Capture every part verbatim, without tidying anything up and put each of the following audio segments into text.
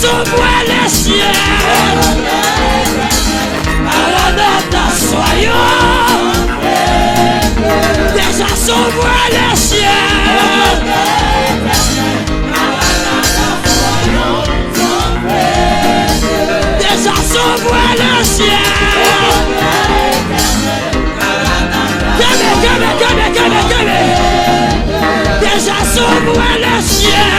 S'ouvre le ciel. Maranatha, soyons. Déjà s'ouvre le ciel. Déjà s'ouvre le ciel. Kenbe, kenbe, kenbe, kenbe, kenbe. Déjà s'ouvre le ciel.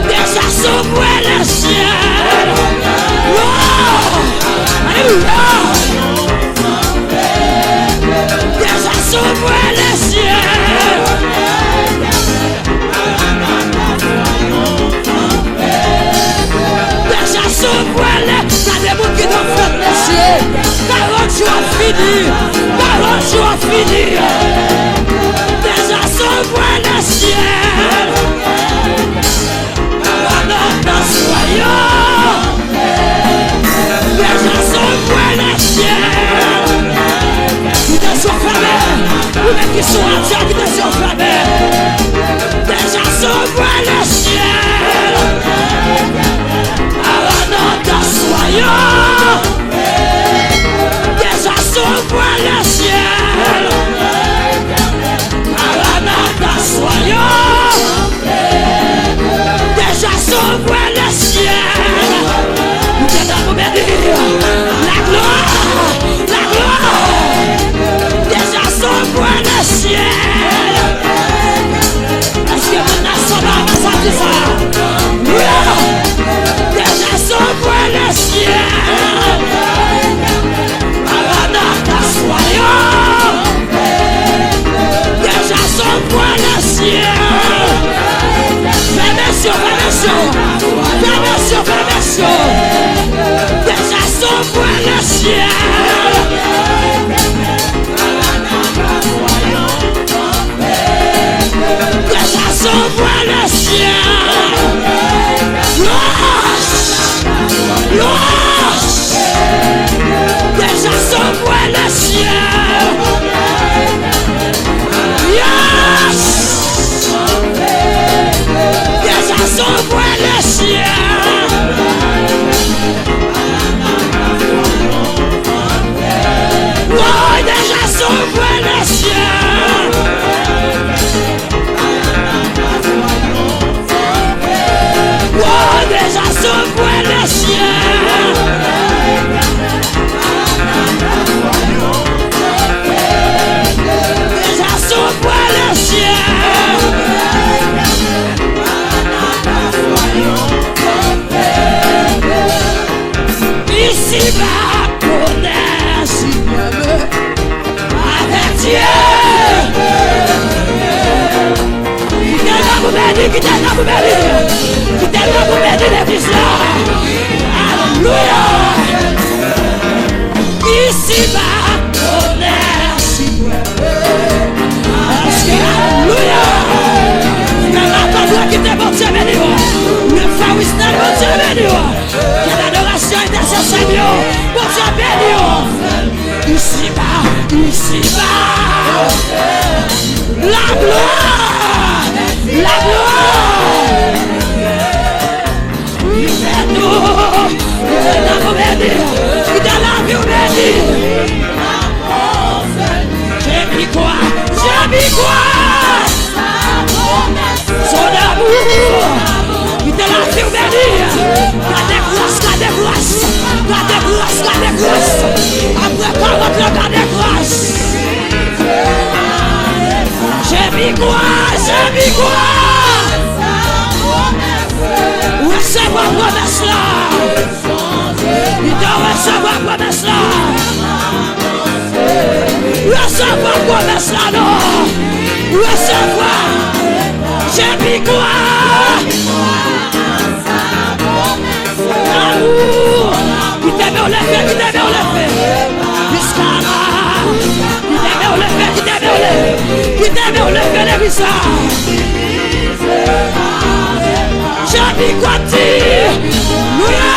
Déjà s'ouvre le ciel. Oh! Alléluia! Déjà s'ouvre le ciel. Déjà s'ouvre le ciel. Gade moun ki nan fèt, mesye. Karant jou ap fini. Karant jou ap fini. Déjà s'ouvre le ciel. Maranatha, soyons. Déjà s'ouvre le ciel. Kite zye w fèmen. Ou menm ki sou radyo, kite zye w fèmen. Déjà s'ouvre le ciel. Maranatha, soyons. Déjà s'ouvre le ciel. Maranatha, soyons. Déjà s'ouvre le ciel. Déjà s'ouvre le ciel. La gloire, la gloire. Déjà s'ouvre le ciel. Èske moun nan sanble avè sa, di sa? Yeah! Déjà s'ouvre le ciel. Maranatha, soyons. Déjà s'ouvre le ciel. Fèmen zye w, fèmen zye w. Fèmen zye w, fèmen zye w. Déjà s'ouvre le ciel. Déjà s'ouvre le ciel. Gloire. Gloire. Déjà s'ouvre le ciel. Yes. Déjà s'ouvre le ciel. Oh, déjà s'ouvre le ciel. Oh, déjà s'ouvre le ciel. Déjà s'ouvre le ciel. Isi ba, konèsyon avèk Dye. Kite l la pou beni, kite l la pou beni. Kite l la pou beni legliz la. Alelouya. Isi ba, konèsyon. Paske, alelouya. Nan latann, kite Bondye beni w. Nan fawistan, Bondye beni w. Ke adorasyon entèsesè m yo, Bondye beni w. Isi ba, isi ba. La gloire, la gloire. Kite nou, kite lavi w beni, kite lavi w beni. Je m'y crois, je m'y crois. Son amour. Kite lavi w beni. Gade gras, gade gras. Gade gras, gade gras. Apre karant lan, gade gras. Je m'y crois, je m'y crois. Resevwa pwomès la. Li te resevwa pwomès la. Resevwa pwomès la non. Resevwa. Je m'y crois. Amour. Kite men w leve, kite men w leve. Jiska la. Kite men w leve, kite men w leve. Kite men w leve legliz la. Jodi kote. Alelouya.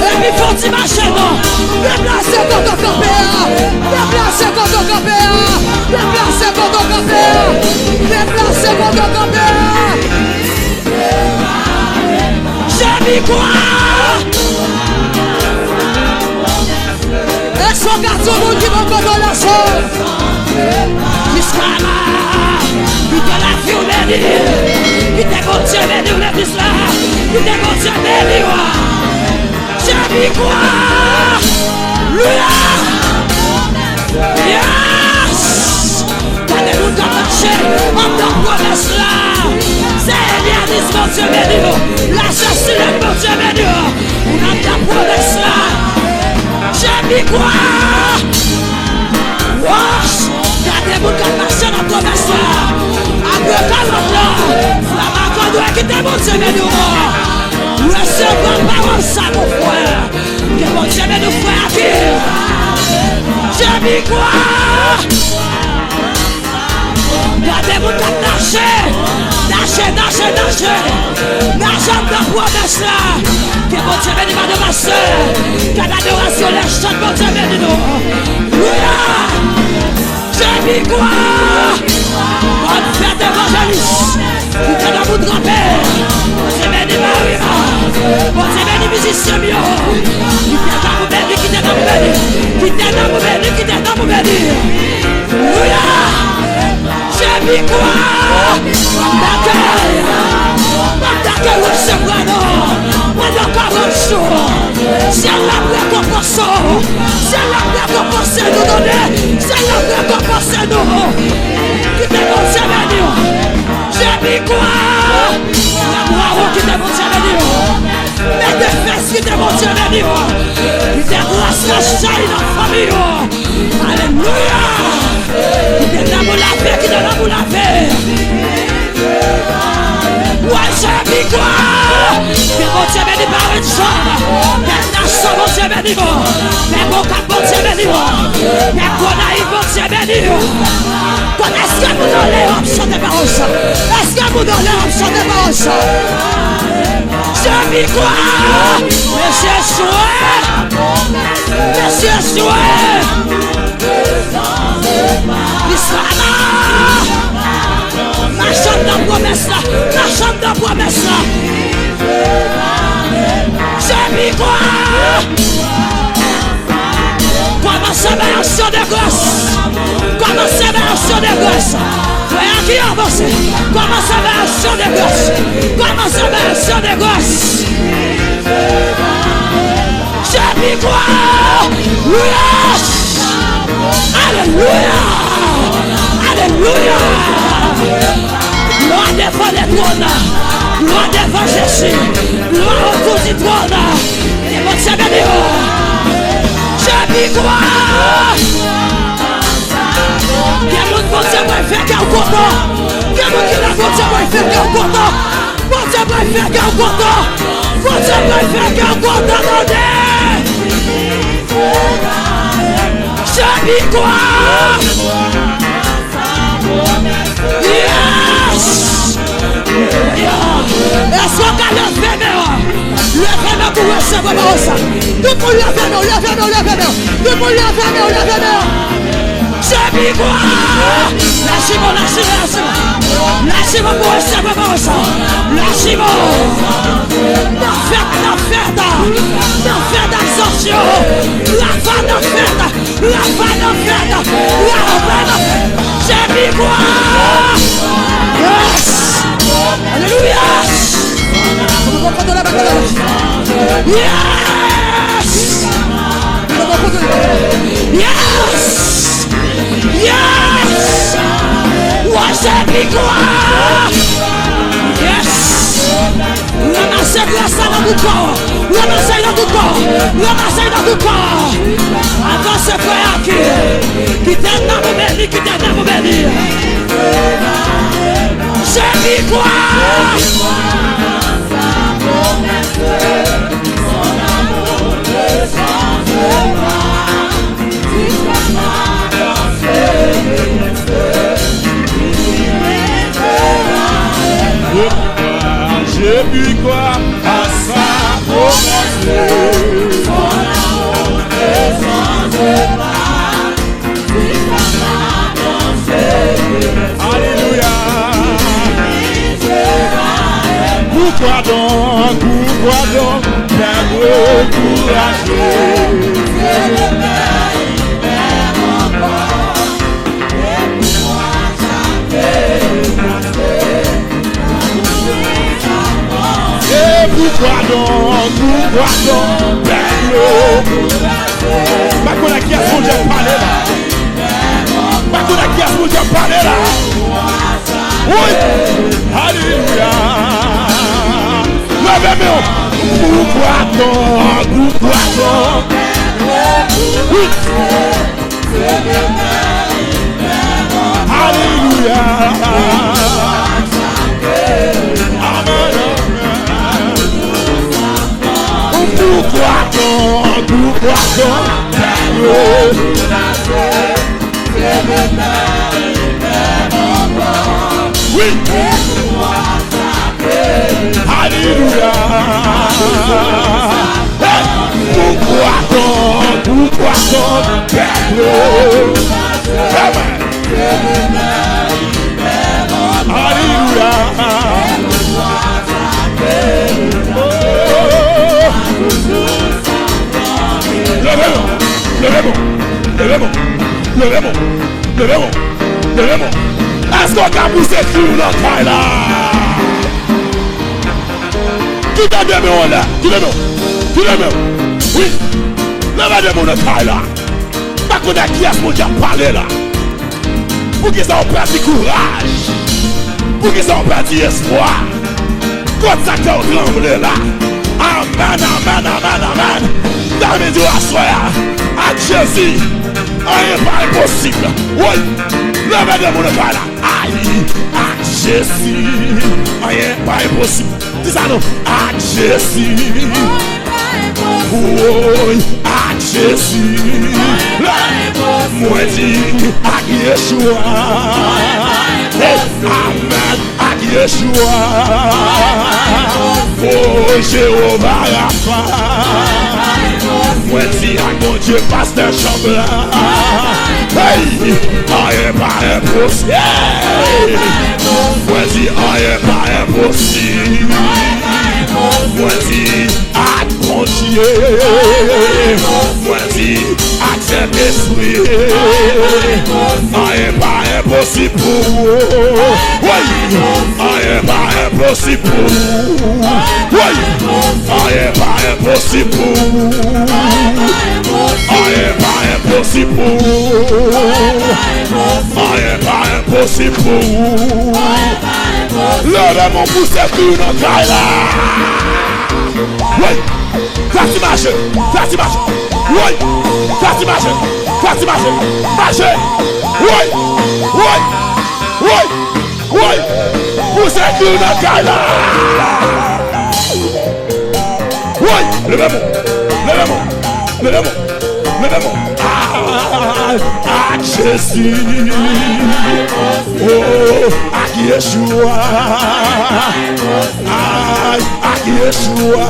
Epi fò ti mache non. Deplase kote w kanpe a. Deplase kote w kanpe a. Deplase Kote w kanpe a, deplase kote w kanpe a. Je m'y crois. Èske w ka di yon moun ki bò kote w la sou? Jiska la, kite lavi w beni. Kite Bondye beni w legliz la. Kite Bondye beni w. Je m'y crois. Louya. Yes. Gade moun k ap mache anndan pwomès la. Se Elianis, Bondye beni w. Lajès Silèn, Bondye beni w. Moun anndan pwomès la. Je m'y crois. Wòch. Gade moun k ap mache nan pwomès la. Apre karant lan, la makandwè kite Bondye beni w. Resevwa pawòl sa, mon frè. Ke Bondye beni w, frè Akim. Je m'y crois. Gade moun k ap naje. Naje, naje, naje. Naje anndan pwomès la. Ke Bondye beni madanm ak sè. Ke adorasyon lè chante Bondye beni nou. Louya. Je m'y crois. Bòn fèt evanjelis. Kite nan moun tranpe. Bondye beni Marima. Bondye beni mizisyen m yo. Kite nan moun beni, kite nan moun beni. Kite nan moun beni, kite nan moun beni. Louya. Je m'y crois. M ap dakè. M ap dakè resevwa nou. Pandan karant jou. Syèl la ap rekonpanse w. Syèl la ap rekonpanse nou, tande. Syèl la ap rekonpanse nou. Kite Bondye beni w. Je m'y crois. Bravo, kite Bondye beni w. Mete fès, kite Bondye beni w. Kite gras la chayi nan fanmi w. Alelouya. Kite lanmou lave, kite lanmou lave. Wè, je m'y crois. Ke Bondye beni Parenn Jòb. Ke nasyon Bondye beni w. Ke Bokap Bondye beni w. Ke Gonayiv Bondye beni w. Kote èske moun anlè yo ap chante pawòl sa? Èske moun anlè yo ap chante pawòl sa? Je m'y crois. Mesye jwe. Mesye jwe. Li sa la. Mache anndan pwomès la. Mache anndan pwomès la. Je m'y crois. Kòmanse bay aksyon de gras. Kòmanse bay aksyon de gras. Frè a ki avanse. Kòmanse bay aksyon de gras. Kòmanse bay aksyon de gras. Je m'y crois. Yes. Alelouya. Alelouya. Glwa devan le twòn. Glwa devan Jezi. Glwa otou di twòn. Ke Bondye beni w. Je m'y crois. Gen moun Bondye pral fè kè w kontan. Gen moun ki la Bondye pral fè kè w kontan. Bondye pral fè kè w kontan. Bondye pral fè kè w kontan, tande. Je m'y crois. Yes! Èske w ka leve men w? Leve men w pou resevwa pawòl sa. Tout moun leve men w, leve men w, leve men w. Tout moun leve men w, leve men w. Je m'y crois. Laji men w, laji men w, laji men w. Laji men w pou resevwa pawòl sa. Laji men w. Nan fèt, nan fèt. Nan fèt Azansyon. Rafa nan fèt. Rafa nan fèt. Rafa nan fèt. Je m'y crois. Yes. Alelouya. Yes. Yes. Yes. Wè, je m'y crois. Yes. Ranmase gras la nan tout kò w. Ranmase l nan tout kò w. Ranmase l nan tout kò w. Avanse, frè Akim. Kite nanm ou beni, kite nanm ou beni. Je m'y crois. Je puis croire à sa promesse. Son amour ne change pas. Si ça m'a dansé, Poukwa donk, poukwa donk, pèp yo kouraje? E poukwa donk, poukwa donk, pèp yo? M pa konn ak kiyès Bondye ap pale la. M pa konn ak kiyès Bondye ap pale la. Wi! Alelouya! Leve men w! Poukwa donk, poukwa donk? Wi! Alelouya! Amèn, amèn. Poukwa donk, poukwa donk? Wi! Alelouya! Hey! Poukwa donk, poukwa donk, pèp yo? Amen! Alelouya! Leve men w, leve men w, leve men w, leve men w, leve men w, leve men w. Èske w ka pouse kri w nan kay la? Kite de men w anlè, kite men w, kite men w. Wi, leve de men w nan kay la. M pa konn ak kiyès Bondye ap pale la. Poukisa w pèdi kouraj? Poukisa w pèdi espwa? Kot sa k fè w tranble la? Amèn, amèn, amèn, amèn. Dam di w aswè a, ak Jezi, anyen pa enposib. Woy, leve de men w nan kay la. Ay, ak Jezi, anyen pa enposib. Di sa non, ak Jezi. Woy, ak Jezi. Mwen di, ak Yeshua. Hey, amèn, ak Yeshua. Woy, Jewova Rafa. Mwen di, ak Bondye pastè Chanblan. Hey, anyen pa enposib. Mwen di, anyen pa enposib. Mwen di, ak Bondye. Mwen di, ak Sentespri. Anyen pa enposib pou ou. Woy! Anyen pa enposib pou ou. Woy! Anyen pa enposib pou ou. Anyen pa enposib pou ou. Anyen pa enposib pou ou. Leve men w pou sekwi nan kay la. Woy! Fè ti mache! Fè ti mache! Woy! Fè ti mache! Fè ti mache! Mache! Woy! Woy! Woy! Woy! Pou sekwi nan kay la! Woy! Leve men w! Leve men w! Leve men w! Leve men w! Ah, ak Jezi! Oh, ak Yeshua! Ay, ak Yeshua.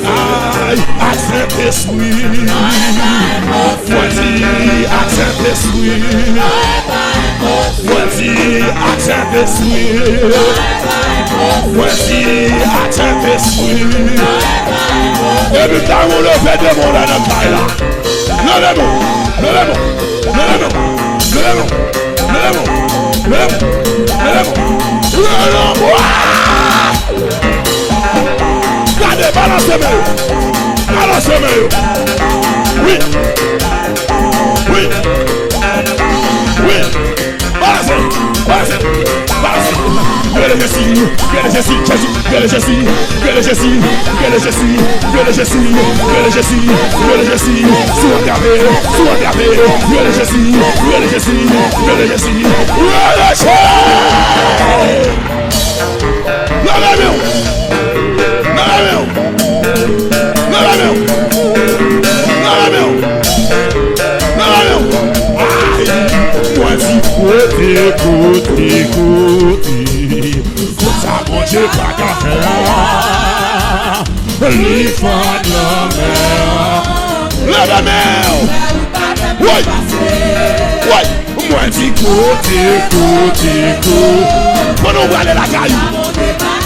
Ay, ak Sentespri. Mwen di ak Sentespri. Mwen di ak Sentespri. Mwen di ak Sentespri. Epi ta yon leve de mò la nan kay la. Leve men w! Leve men w! Leve men w! Leve men w! Leve men w! Leve men w! Leve men w! Leve men w! Gade, balanse men yo! Balanse men yo! Wi! Wi! Wi! Balanse! Balanse! Balanse! Rele Jezi! Rele Jezi! Jezi! Rele Jezi! Rele Jezi! Rele Jezi! Rele Jezi! Rele Jezi! Si w atrape! Si w atrape! Rele Jezi! Rele Jezi! Rele Jezi! Rele Jezi! Leve men w! Leve men w! Leve men w! Leve men w! Leve men w! Ay! Mwen di kote, kote, kote. Konsa Bondye pa ka fè a, li fann lanmè a. Leve men w! Woy! Woy! Mwen di kote, kote, kote. Pandan w prale lakay ou.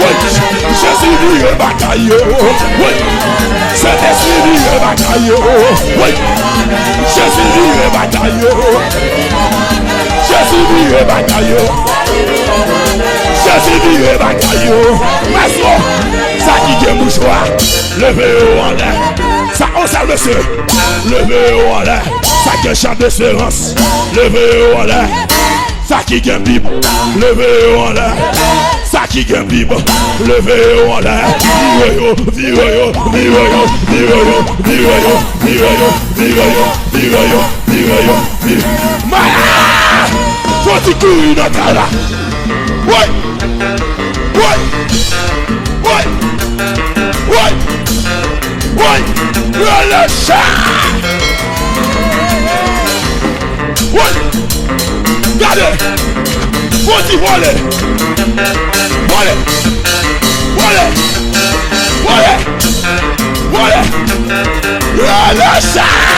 Wi, Jezi vire batay yo. Wi, Sentespri vire batay yo. Wi, Jezi vire batay yo. Jezi vire batay yo. Jezi vire batay yo. Mèsi. Sa ki gen mouchwa, leve yo anlè. Sa, on sèl mesye, leve yo anlè. Sa ki gen chan de serans, leve yo anlè. Sa ki gen bib, leve yo anlè. Sa ki gen bib, leve yo anlè. Vire yo, vire yo, vire yo, vire yo, vire yo, vire yo, vire yo, vire yo, vire yo, vire yo, vire. Malad! Fò ti kouri nan kay la. Woy! Woy! Woy! Woy! Woy! Rele cha! Woy! Gade! Fò ti vole! Vole! Vole! Vole! Vole! Rele cha!